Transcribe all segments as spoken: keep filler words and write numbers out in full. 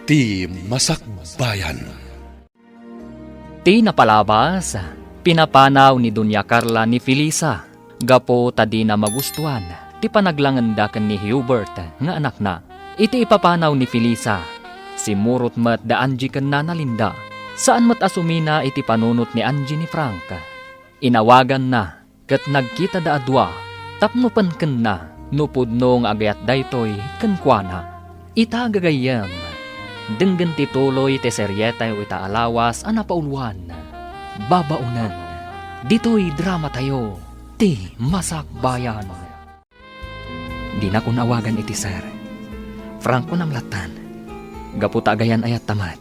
Ti Masakbayan. Ti napalabas, pinapanaw ni Doña Carla ni Felisa gapu ta dina magustuan ti panaglangenda ken ni Hubert nga anakna. Iti ipapanaw ni Felisa, simurot met da Angie ken Nana Linda. Saan met a sumina iti panunot ni Angie ni Frank. Inawaganna ket nagkitada a dua tapno penkenna no pudno nga agayat daytoy kenkuana. Ita gagayyem, denggen ti tuloy ti serietayo ita a lawas a napauluan, Babaonen. Ditoy dramatayo, Ti Masakbayan. Dinakon awagan iti sir. Frank, kunam lattan. Gapu ta agayan-ayatta met.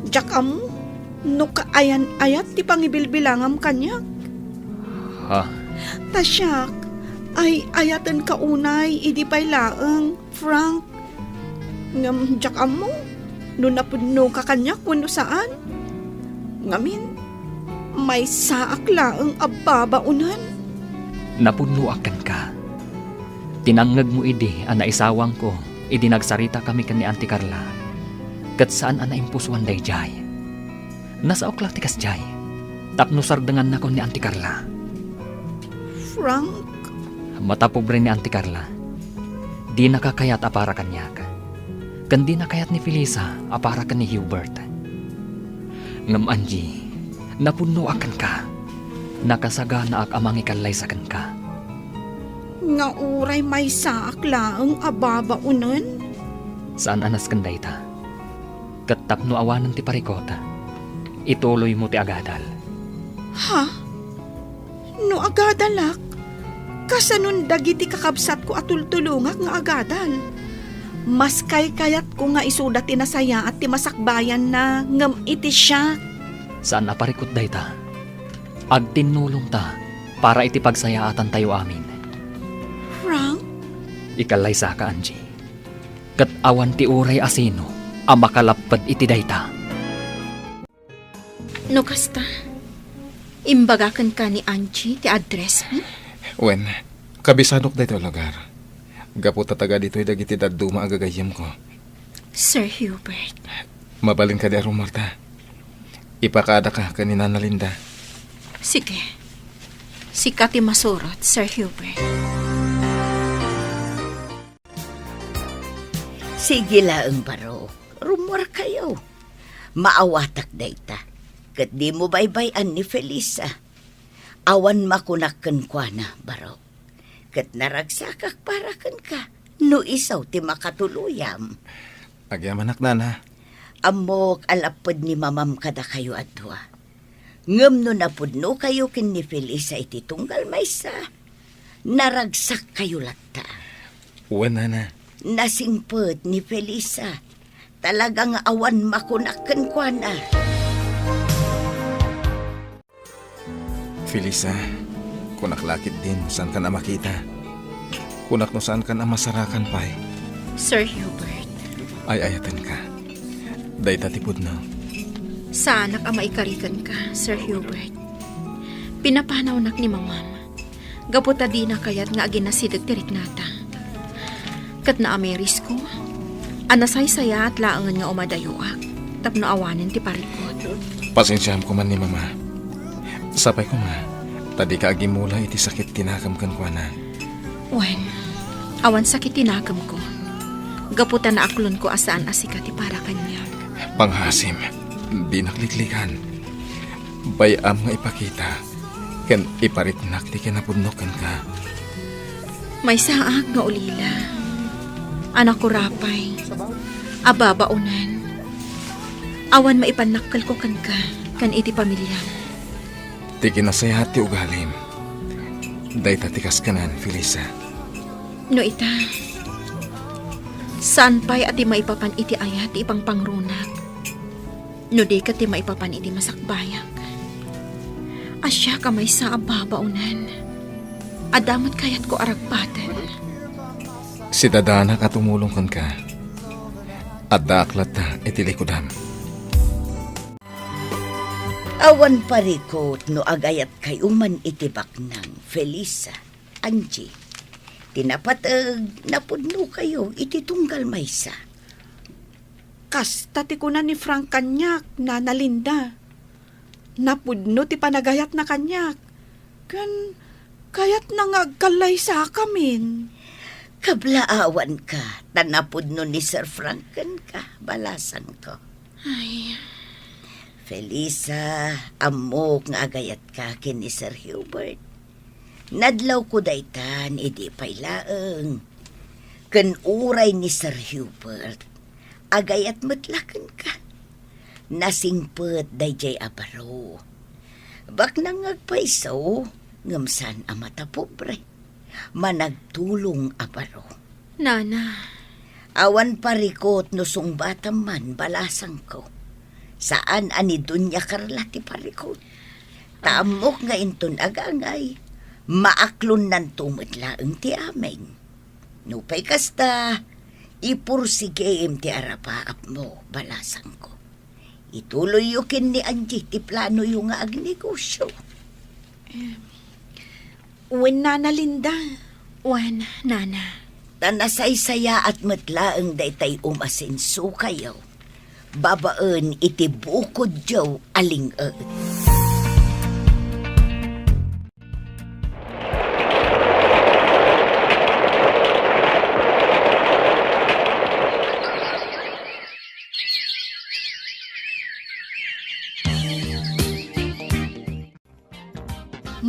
Diak ammo no kaayan-ayat ti pangibilbilangam kaniak. Ha? Ta siak, ay-ayatenka unay idi pay laeng, Frank. Ngem diak ammo no napudnoka kaniak wenno saan. Ngamin, maysaak laeng a babaonen. Napudnoak kenka. Tinangngegmo idi a naisawangko idi nagsaritakami ken ni Auntie Carla. Ket saan a naimpusoan daydiay. Nasaok la ti kasdiay. Tapno sardengannakon ni Auntie Carla. Frank? Matapobre ni Auntie Carla. Dinaka kayat a para kaniak. Ken dina kayat ni Felisa a para ken ni Hubert. Ngem Angie, napudnoak kenka. Nakasaganaak a mangikallaysa kenka. Nga uray maysaak laeng a babaonen? Saan a nasken dayta. Ket tapno awanen ti parikut, ituloymo ti agadal. Ha? No agadalak, kasanon dagiti kakabsatko a tultulongak nga agadal? Mas kaykayatko nga isuda ti nasayaat ti masakbayanna ngem iti siak. Saan a parikut dayta. Agtinnulongta para iti pagsayaatantayo amin. Frank? Ikallaysaka, Angie. Ket awan ti uray a sino a makalapped iti dayta. No kasta, imbaga kenka ni Angie ti addressmi? Wen, kabisanok daytoy lugar. Gapu ta taga ditoy dagiti dadduma a gagayyemko. Sir Hubert. Mabalin kadi a rummuarta? Ipakaadaka ken ni Nana Linda. Sige. Sika ti masurot, Sir Hubert. Sige laeng, barok. Rummuarkayo. Maawatak dayta. Ket dimo baybay-an ni Felisa. Awan makunak kenkuana, barok. Ket naragsakak para kenka no isu ti makatuluyam. Agyamanak, Nana. Ammok a lapped ni Mamam kadakayo a dua. Ngem no napudnokayo ken ni Felisa iti tunggal maysa, naragsakkayo latta. Wen, Nana. Nasingpet ni Felisa. Talaga nga awan makunak kenkuana. Felisa, kunak la ketdin, saankan a makita. Kunak no saankan a masarakan pay. Sir Hubert. Ay-ayatenka. Dayta ti pudno. Saanak a maikari kenka, Sir Hubert. Pinapanawnak ni Mamam. Gapu ta dina kayat nga aginasideg ti riknata. Ket naamirisko a nasaysayaat laengen nga umadayoak tapno awanen ti parikut. Pasensiaam koma ni Mama. Sapay koma ta dika agimmula iti sakit ti nakem kenkuana. Wen, awan sakit ti nakemko. Gapu ta naaklonko a saan a sika ti para kaniak. Pangngaasim, dinak liklikan. Bay-am nga ipakita ken ipariknak ti kinapudno kenka. Maysaak nga ulila. Anak ko, apay. Ababaonan. Awan maipannakkelko kenka ken iti pamiliam. Ti kinasayaat ti ugalim. Dayta ti kaskanan, Felisa. No ita, saan pay a ti maipapan iti ayat ti ipangpangrunak. No di ket ti maipapan iti masakbayak. Siak a maysa a babaonan. Adda met kayatko a ragpaten. Sidadanak a tumulong kenka. Addaak latta iti likudam. Awan parikut no agayatkayo man iti baknang, Felisa, Angie. Ti napateg, napudnokayo iti tunggal maysa. Kasta ti kuna ni Frank kaniak, Nana Linda. Napudno ti panagayatna kaniak. Ken kayatna nga agkallaysakamin. Kablaawanka, ta napudno ni Sir Frank kenka, balasangko. Ay. Felisa, ammok nga agayatka ken ni Sir Hubert. Nadlawko daytan idi pay laeng. Ken uray ni Sir Hubert, agayat met la kenka. Nasingpet daydiay a baro. Baknang nga agpayso, ngem saan a matapobre. Managtulong a baro. Nana. Awan parikut no sungbatam man, balasangko. Saan a ni Doña Carla ti parikut. Ta ammok nga inton agangay, maaklonnanto met laeng ti amin. Nupay kasta, ipursigim ti arapaapmo, balasangko. Ituloyyo ken ni Angie ti planoyo nga agnegosio. Em, wen, Nana Linda. Wen, Nana. Ta nasaysayaat met laeng daytay umasensokayo babaen iti bukodyo a ling-et.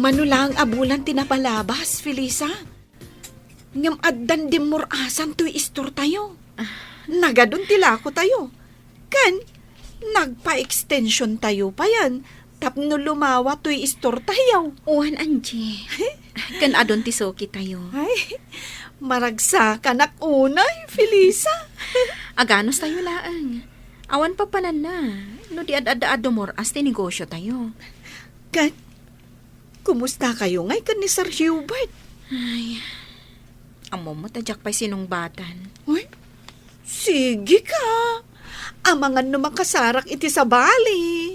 Mano laeng a bulan ti napalabas, Felisa. Ngem addan dimmur-asan toy istortayo. Ah. Nagadun ti lakotayo. Ken, nagpa-extensiontayo payen tapno lumawa toy istortayo. Wen, Angie. Ken adun ti sukitayo. Ay, maragsakanak unay, Felisa. Aganustayo laeng. Awan papananna, no di ad-adda a dumur-as ti negosiotayo. Ket, kumustakayo ngay ken ni Sir Hubert? Ay, ammom met a diak pay sinungbatan. Uy, sige ka. Amangan no makasarak iti sabali.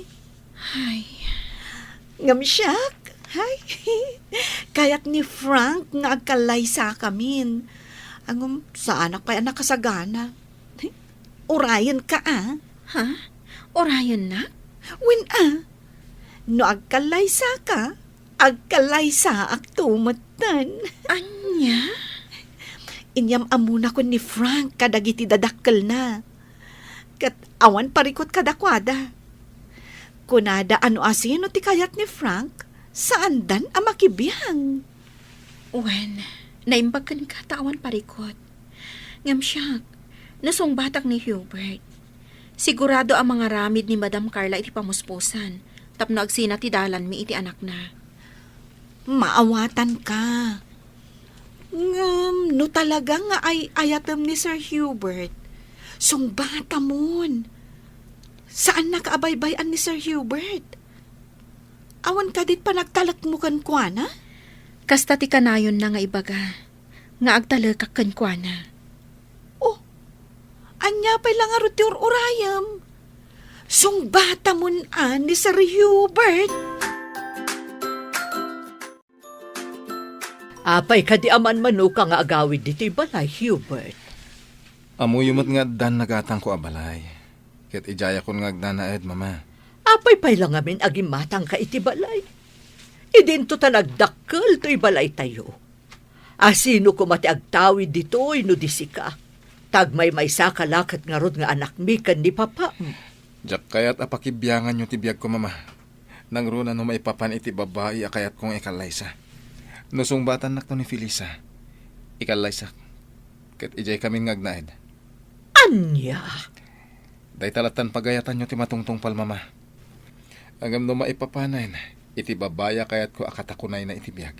Ay. Ngem siak, ay, kayat ni Frank nga agkallaysakamin. Ngem, saanak pay a nakasagana. Urayenka, a. Ha? Urayennak? Wen, a. No agkallaysaka, agkallaysaakto metten. Ania? Inyam-ammona ken ni Frank kadagiti dadakkelna. Ket awan parikut kadakuada. Kunada a no asino ti kayat ni Frank, saandan a makibiang. Wen, naimbag kenka ta awan parikut. Ngem siak, nasungbatak ni Hubert. Sigurado a mangaramid ni Madam Carla iti pamuspusan tapno agsina ti dalanmi iti anakna. Maawatanka. Ngem no talaga nga ay-ayatem ni Sir Hubert, sungbatamon. Saannaka a baybay-an ni Sir Hubert. Awan kadi panagtalekmo kenkuana? Kasta ti kanayonna nga ibaga nga agtalekak kenkuana. Oh, ania pay la ngarud ti ur-urayem? Sungbatamon a ni Sir Hubert. Apay kadi a manmanoka nga agawid ditoy balay, Hubert? Ammoyo met nga addan nagatangko a balay. Ket idiayakon nga agnanaed, Mama. Apay pay la ngamin a gimmatangka iti balay? Idinto ta nagdakkel toy balaytayo. Asino koma ti agtawid ditoy no di sika? Ta agmaymaysaka la ket ngarud nga anakmi ken ni papam. Diak kayat a pakibianganyo ti biagko, Mama. Nangruna no maipapan iti babai a kayatko nga ikallaysa. No sungbatannakto ni Felisa, ikallaysak. Ket idiay kamin nga agnaed. Ania? Dayta lattan pagayatanyo ti matungtungpal, Mama. Ngem no maipapanen iti babai a kayatko a katakunayna iti biag,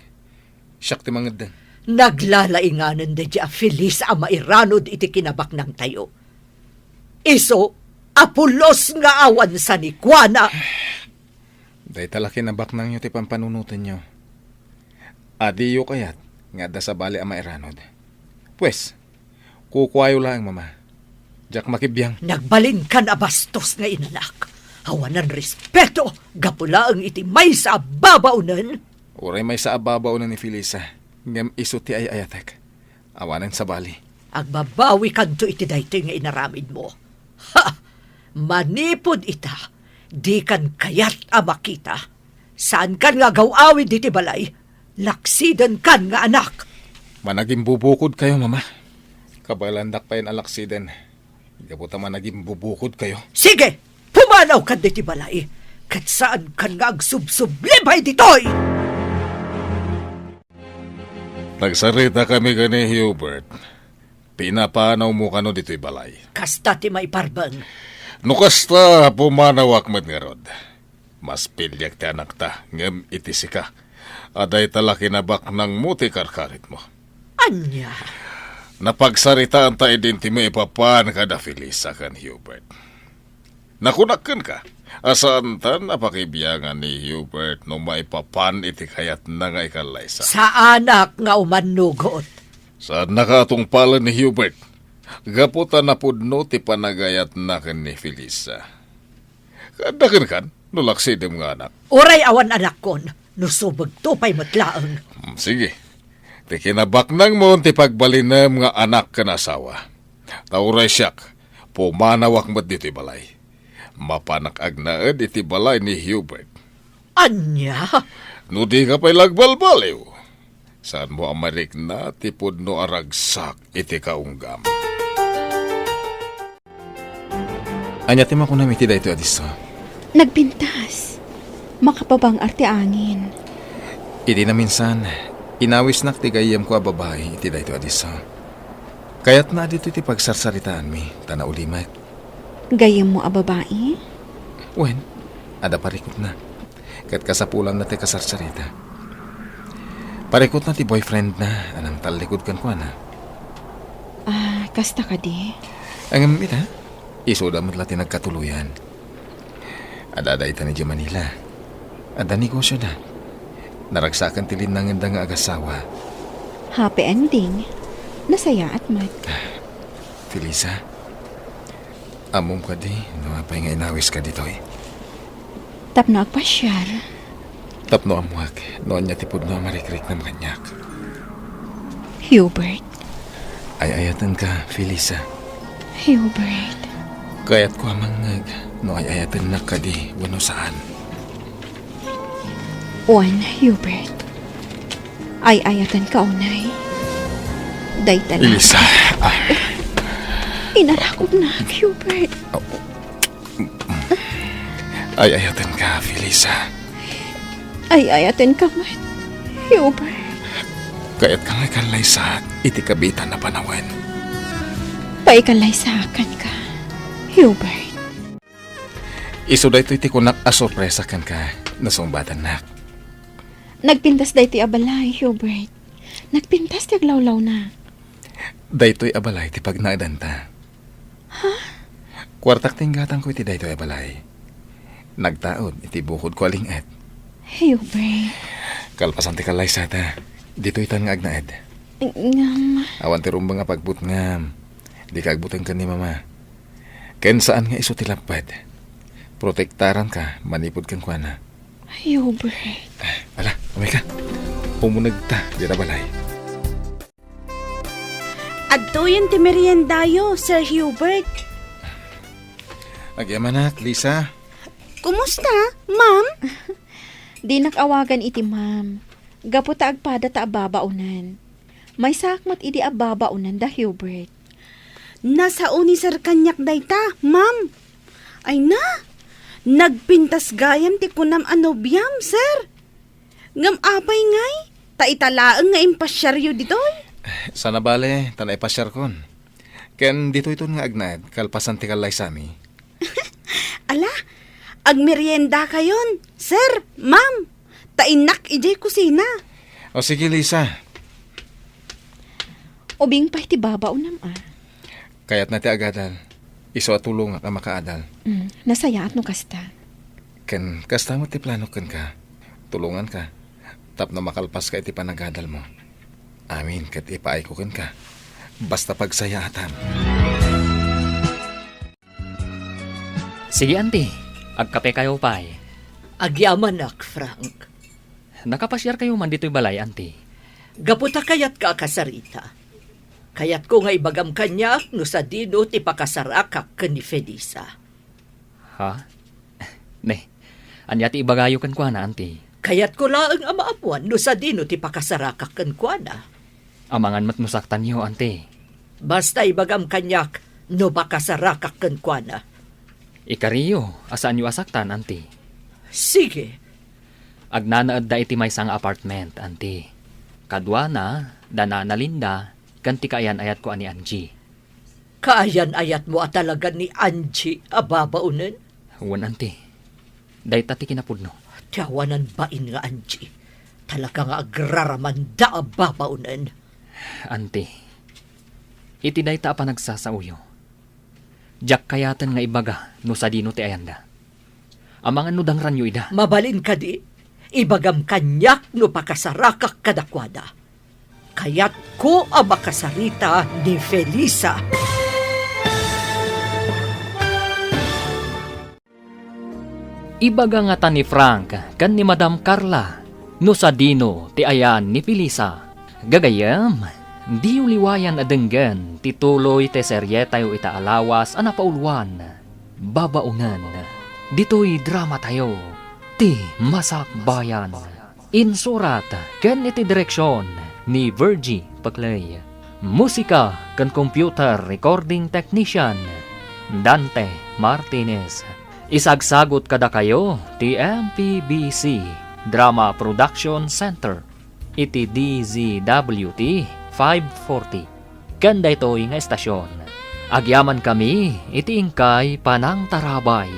siak ti mangeddeng. Naglalainganen daydiay a Felisa a mairanod iti kinabaknangtayo. Isu a pulos nga awan sanikuana. Dayta la kinabaknangyo ti pampanunotenyo. Adiyo kayat nga adda sabali a mairanod. Pues, kukuayo laeng, Mama. Diak makibiang. Nagbalinkan a bastos nga innak. Awanan respeto gapu laeng iti maysa a babaonen. Uray maysa a babaonen ni Felisa, ngem isu ti ay-ayatek. Awanen sabali. Agbabawikanto iti daytoy nga inaramidmo. Ha! Manipud ita, dikan kayat a makita. Saankan nga agaw-awid iti balay. Laksidenkan nga anak. Managimbubukodkayo, Mama. Kabaelandak payen a laksiden. Gapu ta managimbubukodkayo. Sige! Pumanawkan ditoy balay. Ket saankan nga agsubsubli pay ditoy! Nagsaritakami ken ni Hubert. Pinapanawmo kano ditoy balay? Kasta ti maiparbeng. No kasta, pumanawak met ngarud. Maspiliak ti anakta, ngem iti sika, adda ita la kinabaknangmo ti karkaritmo. Ania? Napagsaritaanta idin ti maipapan kada Felisa ken Hubert. Nakunak kenka a saantan a pakibiangan ni Hubert no maipapan iti kayatna nga ikallaysa. Saanak nga umannugot. Saannaka a tungpalen ni Hubert, gapu ta napudno ti panagayatna ken ni Felisa. Kaadda kenkan no laksidem nga anak. Uray awan anakkon, no subegto pay met laeng. Hmm, sige. Ti kinabaknangmo ti pagbalinem nga anak ken asawa. Ta uray siak, pumanawak met ditoy balay. Mapanak agnaed iti balay ni Hubert. Ania? No dika pay la agbalbaliw, saanmo a marikna ti pudno a ragsak iti kaunggam. Ania ti makunam iti daytoy a disso? Nagpintas. Makapabang-ar ti angin. Idi naminsan, inawisnak ti gayyemko a babai iti daytoy a disso. Kayatna a ditoy ti pagsarsaritaanmi, ta naulimek. Gayyemmo a babai? Wen, adda parikutna. Ket kasapulanna ti kasarsarita. Parikutna ti boyfriendna a nangtallikud kenkuana. Ah, kasta kadi? Ngem ita, isuda met la ti nagkatuloyan. Adda dayta idiay Manila. Adda negosioda. Naragsakan ti linnangenda nga agasawa. Happy ending. Nasayaat met. Felisa, ammom kadi no apay nga inawiska ditoy? Tapno agpasiar. Tapno ammuak no ania ti pudno a marikriknam kaniak. Hubert. Ay-ayatenka, Felisa. Hubert. Kayatko a mangngeg no ay-ayatennak kadi wenno saan. Wen, Hubert. Ay-ayatenka unay. Dayta la. Felisa. Ah. Inarakupnak, Hubert. Ay-ayatenka, Felisa. Ay-ayatenka met, Hubert. Kayatka nga ikallaysaak iti kabiitan a panawen. Paikallaysaak kenka, Hubert. Isu daytoy ti kunak a sorpresa kenka, nasungbatannak. Nagpintas daytoy a balay, Hubert. Nagpintas ti aglawlawna. Daytoy a balay ti pagnaedanta. Ha? Kuartak ti inggatangko iti daytoy a balay. Nagtaud iti bukodko a ling-et. Hubert. Kalpasan ti kallaysata, ditoytan nga agnaed. Ngem. Awan ti rumbeng a pagbutngam. Dika agbuteng ken ni Mama. Ken saan nga isu ti lapped. Protektaranka manipud kenkuana. Hubert. Ala, umayka. Umunegta dita balay. Adtoyen ti meriendayo, Sir Hubert. Agyamanak, Lisa. Kumusta, ma'am? Dinak awagan iti ma'am. Gapu ta agpada ta ababaonan. Maysaak met idi ababaonan da Hubert. Nasao ni Sir kaniak dayta, ma'am. Ay na, nagpintas gayam ti kunam a nobiam, Sir. Ngem apay ngay, ta ita laeng nga impasiaryo ditoy? Sana bale, ta naipasiarkon. Ken ditoyton nga agnaed, kalpasan ti kallaysami. Ala, agmeriendakayon, sir, ma'am. Ta innak idiay kusina. O sige, Lisa. Ubing pay ti babaonam, a. Kayatna ti agadal. Isu a tulongak a makaadal. Mm, nasayaat no kasta. Ken kasta met ti planok kenka. Tulonganka tapno makalpaska iti panagadalmo. Amin ket ipaayko kenka. Basta pagsayaatam. Sige, anti. Agkapekayo pay. Agyamanak, Frank. Nakapasiarkayo man ditoy balay, anti? Gapu ta kayatka a kasarita. Kayatko nga ibagam kaniak no sadino ti pakasarakak ken ni Felisa. Ha? Ne, ania ti ibagayo kenkuana, Anti? Kayatko laeng a maammuan no sadino ti pakasarakak kenkuana. Amangan met no saktanyo, Anti. Basta ibagam kaniak no pakasarakak kenkuana. Ikariyo a saanyo a saktan, Anti. Sige. Agnanaedda iti maysa nga apartment, Anti. Kaduana, da Nana Linda, ken ti kaayan-ayatko a ni Angie. Kaayan-ayatmo a talaga ni Angie a babaonen? Wen, Anti. Dayta ti kinapudno. Ti awanan bain nga Angie. Talaga nga agraramanda a babaonen. Anti, iti dayta a panagsasaoyo, diak kayaten nga ibaga no sadino ti ayanda. Amangan no dangranyo ida. Mabalin kadi, ibagam kaniak no pakasarakak kadakuada. Kayatko a makasarita ni Felisa. Ibaga ngata ni Frank ken ni Madam Carla no sadino ti ayan ni Felisa. Gagayyem, diyo liwayan a denggen ti tuloy ti serietayo ita a lawas a napauluan, Babaonen, ditoy dramatayo, Ti Masakbayan. Insurat ken iti direksion ni Virgie Paclay. Musika ken computer recording technician, Dante Martinez. Isagsagut kadakayo ti M P B C Drama Production Center iti D Z W T five forty. Ken daytoy nga estasion, agyamankami iti inkay panangtarabay.